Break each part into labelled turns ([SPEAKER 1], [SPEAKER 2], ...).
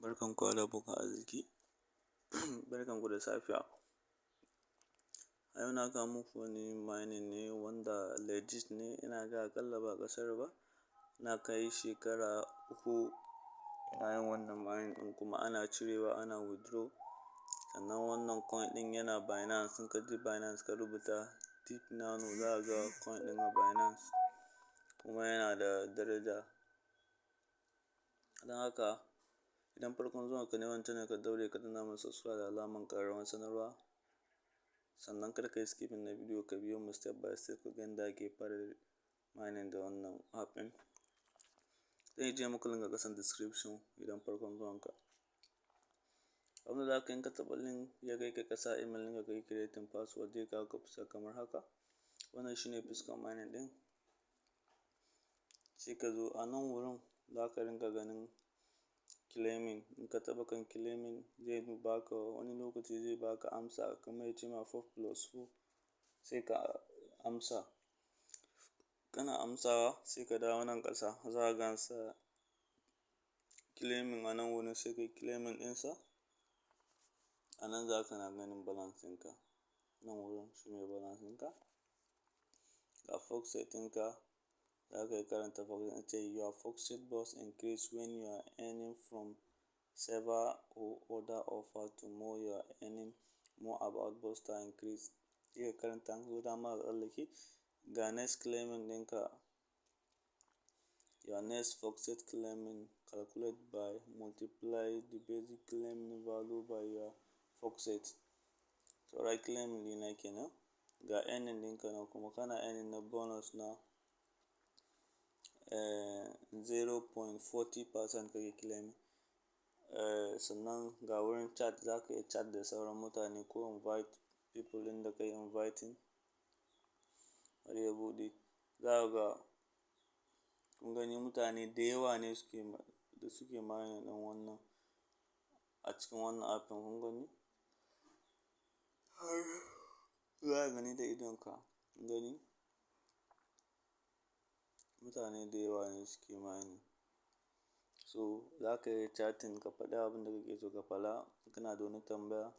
[SPEAKER 1] Barkanku da abokan arziki, barkanku da safiya. A yau na kawo muku wani mining ne wanda legit ne, ina ga aƙalla ba ƙasar ba. Na kai shekara 3 ina yin wannan mining ɗin, kuma ana cirewa, ana withdraw. Sannan wannan coin ɗin yana Binance. In ka je Binance ka rubuta Tip Nano, za ka ga coin ɗin a Binance, kuma yana da daraja. Don haka, idan farkon zuwan ka ne wannan channel, ka daure ka danna mana subscribe da alamar ƙararrawar sanarwa. Sannan kada ka yi skipping na bidiyo, ka biyo mu step by step ka ga yadda ake fara mining da wannan app ɗin. Zan ajiye muku link a ƙasan description idan farkon zuwan ka. Abin da za ka yi, in ka taɓa link, ya kai ka ƙasa email ɗinka, ka yi creating password, zai kawo ka fuska kamar haka. Wannan shine fuskar mining ɗin. Sai ka zo a nan wurin, za ka ringa ganin claiming. In ka taɓa kan claiming, zai baka wani lokaci, zai baka amsa kamar ya ce ma 4 plus 4, sai ka amsa. Kana amsawa, sai ka dawo nan ƙasa, za ka gansa claiming a nan wurin, sai ka yi claiming ɗinsa. A nan za ka na ganin balance ɗinka. Nan wurin shine balance ɗinka. Ga faucet ɗinka, za ka iya karanta faucet, an ce "Your faucet box increase when you are earning from server or other offer. To more you are earning, more about booster increase." Sai ka karanta, in ka ga dama ka tsallake. Ga next claiming ɗinka. "Your next faucet claiming calculate by multiply the basic claiming value by your faucet." Saura claiming ɗina kenan. Ga earning ɗinka nan kuma, kana earning na bonus na 0.40% kake claiming. Sannan ga wurin chat, za ka iya chat da sauran mutane ko invite people ɗin da ka yi inviting. Bari ya buɗe. Za ka ga, kun gani, mutane da yawa ne suke da suke mining ɗin wannan a cikin wannan app ɗin, kun gani? Za ka gani da idonka, kun gani? Mutane da yawa ne suke mining. So za ka iya chatting, ka faɗi abin da kake so ka faɗa. Kana da wani tambaya,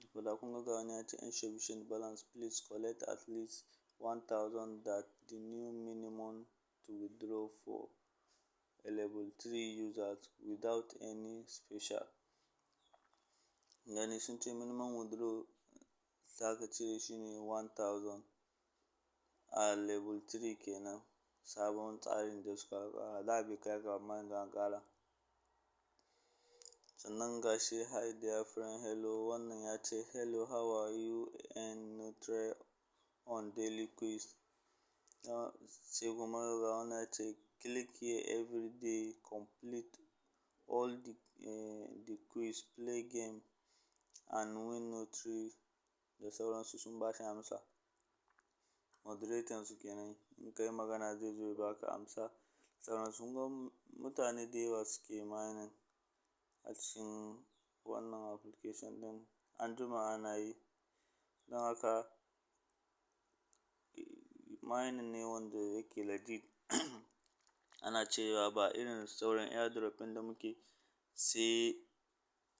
[SPEAKER 1] ka faɗa. Kun ga wani ya ce, "Insufficient balance, please collect at least 1000, that the new minimum to withdraw for a level 3 users without any special." Gani, sun ce minimum withdraw za ka cire shi ne 1000 a level 3 kenan. Sabon tsarin da suka ƙara, da bai kai haka ba, amma yanzu an ƙara. Sannan ga shi, "Hi dear friend, hello." Wannan ya ce, "Hello, how are you earn Nutre on daily quiz?" Sai kuma ga wannan ya ce, "Click here every day, complete all the quiz, play game and win Nutri," da sauransu, sun ba shi amsa. Moderator su kenan, in ka yi magana zai zo ya baka amsa. Sauransu. Kun ga mutane da yawa suke mining a cikin wannan application ɗin. An jima ana yi. Don haka, mining ne wanda yake legit. Ana cewa ba irin sauran airdrop ɗin da muke sai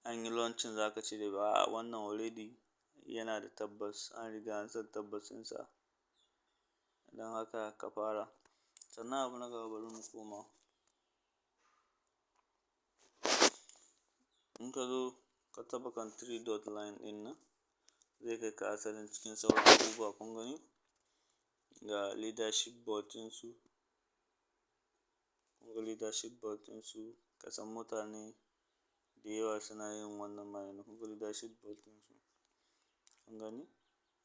[SPEAKER 1] an yi launching za ka cire ba. A'a, wannan already yana da tabbas, an riga an san tabbacinsa. Don haka ka fara. Sannan abu na gaba, bari mu koma. In ka zo ka taɓa kan three dot line ɗin nan, zai kai ka asalin cikin sauran abubuwa, kun gani? Ga leadership board ɗinsu. Kun ga leadership board ɗinsu, ka san mutane da yawa suna yin wannan mining. Kun ga leadership board ɗinsu. Kun gani?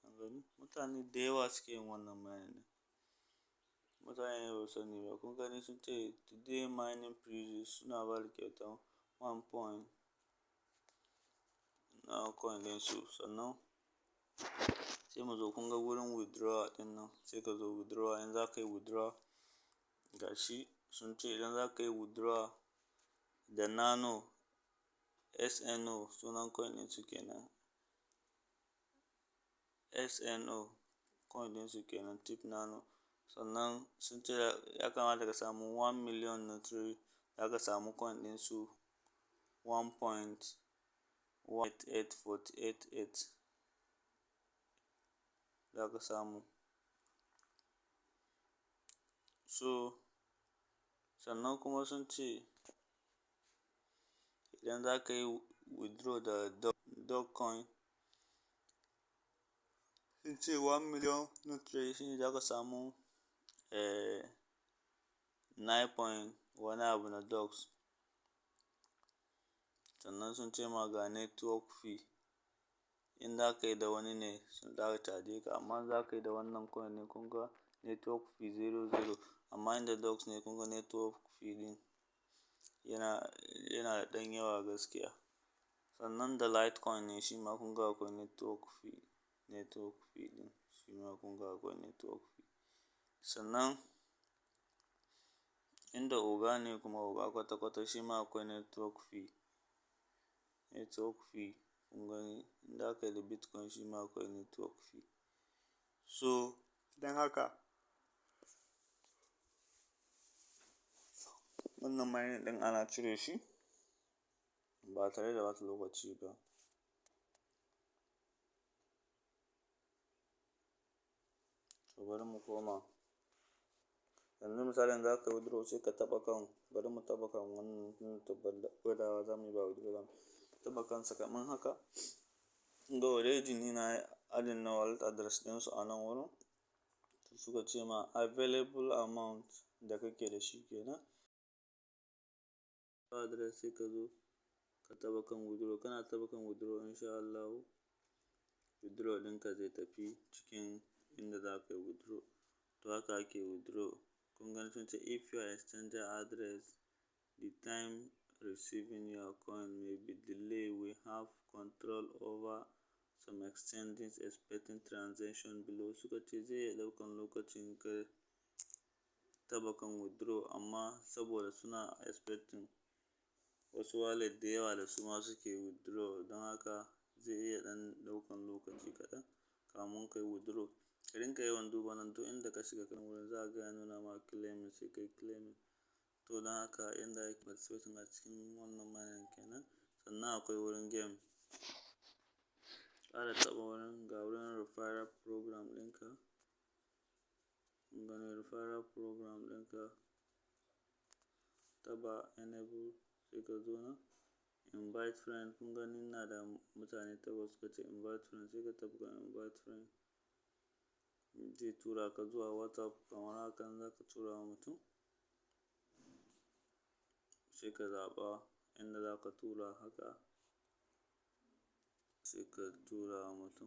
[SPEAKER 1] Kun gani? Mutane da yawa suke yin wannan mining ɗin. Mutane ne ba su sani ba. Kun gani, sun ce today mining prizes, suna ba da kyautan one point na coin ɗinsu. Sannan sai mu zo, kun ga wurin withdrawal ɗin nan, sai ka zo withdrawal. In za ka yi withdrawal, gashi sun ce idan za ka yi withdrawal da Nano, SNO sunan coin ɗinsu kenan. SNO coin ɗinsu kenan, Tip Nano. Sannan sun ce ya kamata ka samu 1 million Nutri, za ka samu coin ɗinsu. 1.18488 za ka samu. So sannan kuma sun ce idan za ka yi withdraw da Dogecoin, sun ce 1 million Notre shine za ka samu 9 point wani abu na Dogs. Sannan sun ce ma ga network fee. In za ka yi da wani ne, sun za su caje ka, amma in za ka yi da wannan coin ne, kun ga network fee zero zero. Amma inda Dogs ne, kun ga network fee ɗin yana da ɗan yawa gaskiya. Sannan da Litecoin ne, shi ma kun ga akwai network fee, network fee ɗin shi ma kun ga akwai network fee. Sannan inda oga ne kuma, oga kwata-kwata, shi ma akwai network fee, network fee. Kun gani, in za ka yi da Bitcoin, shi ma akwai network fee. So don haka wannan mining ɗin ana cire shi ba tare da ɓata lokaci ba. To, bari mu koma. Yanzu misalin za ka yi withdraw, sai ka taɓa kan, bari mu taɓa kan wannan, gwadawa za mu yi, ba withdraw ba. Taɓa kansa kamar haka. Ga already ni na yi adding na wallet address ɗinsu a nan wurin. Suka ce ma available amount da kake da shi kenan. Address, sai ka zo ka taɓa kan withdraw. Kana taɓa kan withdraw, in sha Allahu withdraw ɗinka zai tafi cikin inda za ka yi withdraw. To, haka ake withdraw. Kun gani, sun ce if your exchanger address, the time receiving your coin may be delayed. We have control over some exchanges expecting transaction below. Suka ce zai iya ɗaukan lokacin ka taɓa kan withdraw, amma saboda suna expecting wasu wallet da yawa da su ma suke withdraw, don haka zai iya ɗan ɗaukan lokaci kaɗan kamun ka yi withdraw. Ka rinƙa yawan duba nan, duk inda ka shiga kan wurin za ka ga ya nuna ma claiming, sai ka yi claiming. To, don haka inda ake participating a cikin wannan mining kenan. Sannan akwai wurin game. Ƙara taɓa wurin, ga wurin referral program ɗinka. Kun gani, referral program ɗinka, taɓa enable, sai ka zo nan invite friend. Kun gani, ina da mutane takwas. Suka ce invite friend, sai ka taɓa kan invite friend. Zai tura ka zuwa WhatsApp kamar haka. In za ka tura wa mutum, sai ka zaɓa inda za ka tura haka, sai ka tura wa mutum.